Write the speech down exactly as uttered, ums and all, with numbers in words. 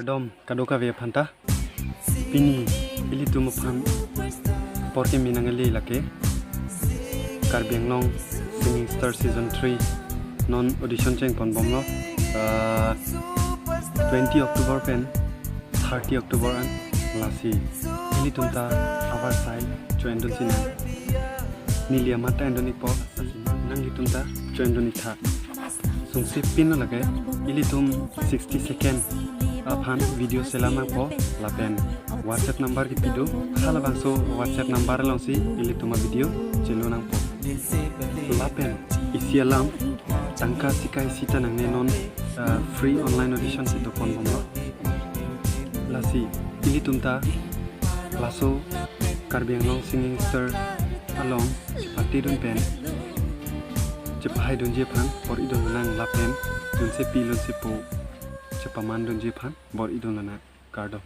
Kardom kadokave aphanta. Pini ilitum aphan apor kimi nangle lake Karbi Anglong Singing Star Season three non audition chengponbomlo. Ah, twenty October pen thirty October an. Lasi ilitum ta avarsai cho-endun sinang. Neli amat ta endun-ikpo, nanglitum ta cho-endun-iktha. Sungsi pin lake, ilitum sixty second aphan video selam nangpo lapen WhatsApp number kipi do, halabangso WhatsApp number alongsi ilitum avideo chelo nangpo. Lapen isi alam, tangka sika isi ta nangne, non, ah, free online audition si doponbomlo. Lasi ilitum ta laso Karbi Anglong Singing Star along chepatedun pen chepahaidunji aphan bor-idun nang lapen lunsepi lunsepo chepamandunji aphan bor-idun nang. Kardom.